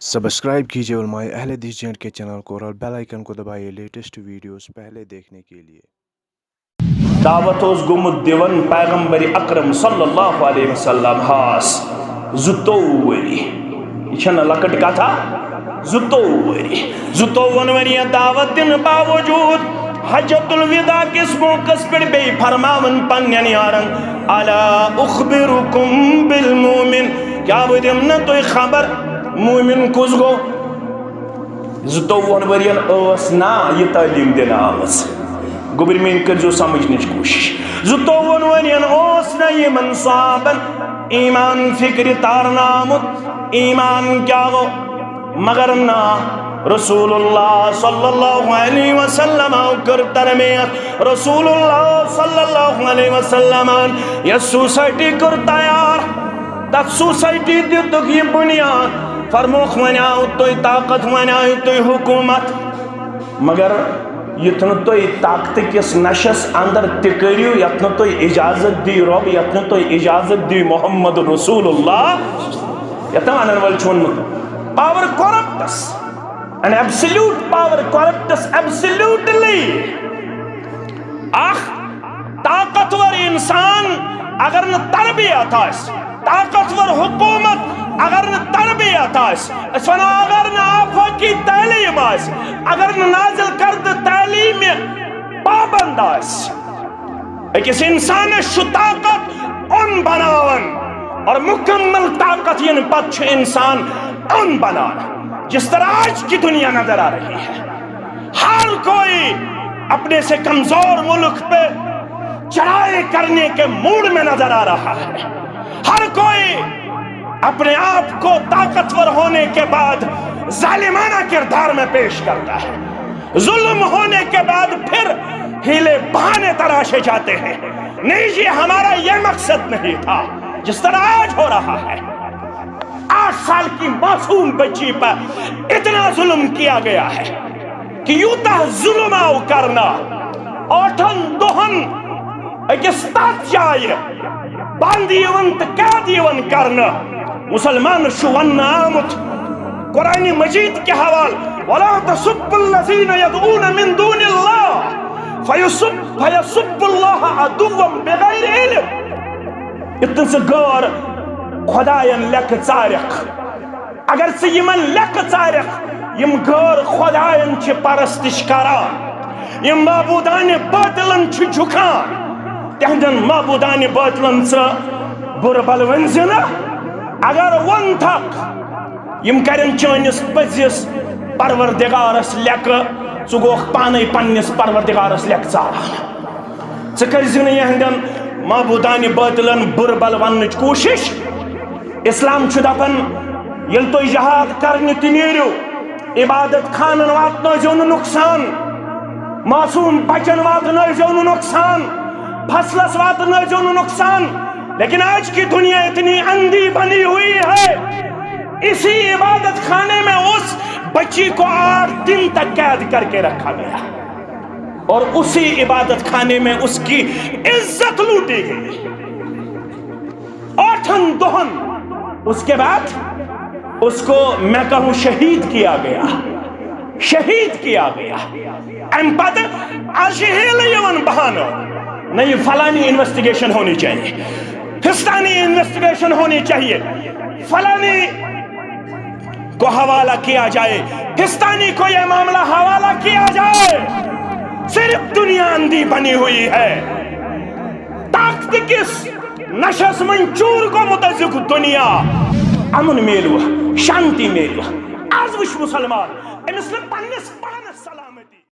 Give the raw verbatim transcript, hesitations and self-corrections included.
Subscribe کیجیے علماء اہل حدیث جے اینڈ کے چینل کو اور بیل آئیکن کو دبائیے لیٹسٹ ویڈیوز پہلے دیکھنے کے لیے۔ دعوت اوس گوٚمُت دِوان پیغمبر اکرم صلی اللہ علیہ وسلم ہس زٕتووُہ ؤری۔ یہِ چھَنہٕ لۄکٕٹ کتھا، زٕتووُہ ؤری۔ زٕتووُہن ؤرین دعوت دِنہٕ باوجود حجۃ الوداع کِس موقعس پٮ۪ٹھ بیٚیہِ فرماوان پننٮ۪ن یارن، الا اخبرکم بالمومن، کیٛاہ بہٕ دِمہٕ نہٕ تۄہہِ خبر مومن کُس گوٚو؟ زٕتووُہن ؤرین ٲس نا یہِ تعلیٖم دِنہٕ آمٕژ؟ گوٚبرۍ میٲنۍ، کٔرزیو سمجھنٕچ کوٗشِش۔ زٕتووُہن ؤرین اوس نا یِمن صحابن ایمان فکرِ تارنہٕ آمُت؟ ایمان کیٛاہ گوٚو؟ مگر نا، رسول اللہ صلی اللہ علیہ وسلم کٔر تربیت۔ رسول اللہ صلی اللہ علیہ وسلم یۄس سوسائٹی کٔر تیار، تتھ سوسائٹی دِتُکھ یہِ بُنیاد، فرموکھ، وۄنۍ آو تۄہہِ طاقت، وۄنۍ آیہِ تۄہہِ حکومت، مگر یُتھ نہٕ تُہۍ طاقتہٕ کِس نشس اندر تہِ کٔرِو، یتھ نہٕ تُہۍ اجازت دی رۄب، یتھ نہٕ تُہۍ اجازت دی محمد رسول اللہ، یتھ نہٕ ونن وٲلۍ چھِ ووٚنمُت، power corrupts and absolute power corrupts absolutely۔ اکھ طاقتور انسان اگر نہٕ تربیت آسہِ، طاقتور حکومت اگر نہٕ تربیت آسہِ، أسۍ ونو اگر نہٕ آفاقی تعلیٖم آسہِ، اگر نہٕ نازل کردٕ تعلیٖمہِ پابند آسہِ، أکِس انسانس چھُ طاقت اوٚن بناوان، اور مکمل طاقت یِنہٕ پتہٕ چھُ انسان اوٚن بنان، جس طرح آج کی دنیا نظر آ رہی ہے۔ ہر کوئی اپنے سے کمزور ملک پہ چڑھائی کرنے کے موڈ میں نظر آ رہا ہے۔ ہر کوئی اپنے آپ کو طاقتور ہونے کے بعد ظالمانہ کردار میں پیش کرتا ہے۔ ظلم ہونے کے بعد پھر حیلے بہانے تراشے جاتے ہیں۔ نہیں جی، ہمارا یہ مقصد نہیں تھا، جس طرح آج ہو رہا ہے۔ آٹھ سال کی معصوم بچی پر اتنا ظلم کیا گیا ہے کہ یوتاہ ظلم آو کرنہٕ، ٲٹھن دۄہن أکِس تتھ جایہِ بند یِوان تہٕ قید یِوان کرنہٕ۔ مسلمانس چھُ وننہٕ آمُت، قرآن مجید کے حوالہ، ولا تسبوا الذين يدعون من دون الله فيسب فيسب الله عدوا بغير علم۔ یُتھ نہٕ ژٕ غٲر خۄداین لیٚکہٕ ژارکھ۔ اگر ژٕ یِمن لیٚکہٕ ژارکھ، یِم غٲر خۄداین چھِ پرستش کران، یِم معبوٗدانہِ باطلن چھِ جھُکان، تِہنٛدٮ۪ن معبوٗدانہِ باطلن ژٕ بُرٕ بل ؤنۍ زِ نہٕ۔ اگر ووٚن تھکھ، یِم کرن چٲنِس پٔزِس پروردگارس لیٚکہٕ، ژٕ گوکھ پانے پننِس پروردگارس لیٚکہٕ ژاران۔ ژٕ کٔرۍ زِ نہٕ یِہنٛدٮ۪ن معبوٗدانہِ باطلن بُرٕ بل وننٕچ کوٗشش۔ اسلام چھُ دپان، ییٚلہِ تُہۍ جہاد کرنہِ تہِ نیٖرِو، عبادت خانن واتنٲوزیو نہٕ نۄقصان، معصوم بچن واتنٲوزیو نہٕ نۄقصان، فصلس واتنٲوزیو نہٕ نۄقصان۔ لیکن آج کی دنیا اتنی اندھی بنی ہوئی ہے، اسی عبادت خانے میں اس بچی کو آٹھ دن تک قید کر کے رکھا گیا اور اسی عبادت خانے میں اس کی عزت لوٹی گئی۔ آٹھن دۄہن، اس کے بعد اس کو میں کہوں شہید کیا گیا، شہید کیا گیا۔ امہِ پتہٕ از چھِ ہیلہٕ یِوان بہانہٕ، نہ، یہ فلانی انویسٹیگیشن ہونی چاہیے، فستانی انویسٹیگیشن ہونی چاہیے، فلانی کو حوالہ کیا جائے، فستانی کو یہ معاملہ حوالہ کیا جائے۔ صرف دنیا اندھی بنی ہوئی ہے۔ طاقت کس نشس منٛز چوٗر گوٚمُت ٲسِکھ دُنیا، امُن میلوٕ، شانتی میلوٕ۔ از وٕچھ مسلمان، أمِس نہٕ پننِس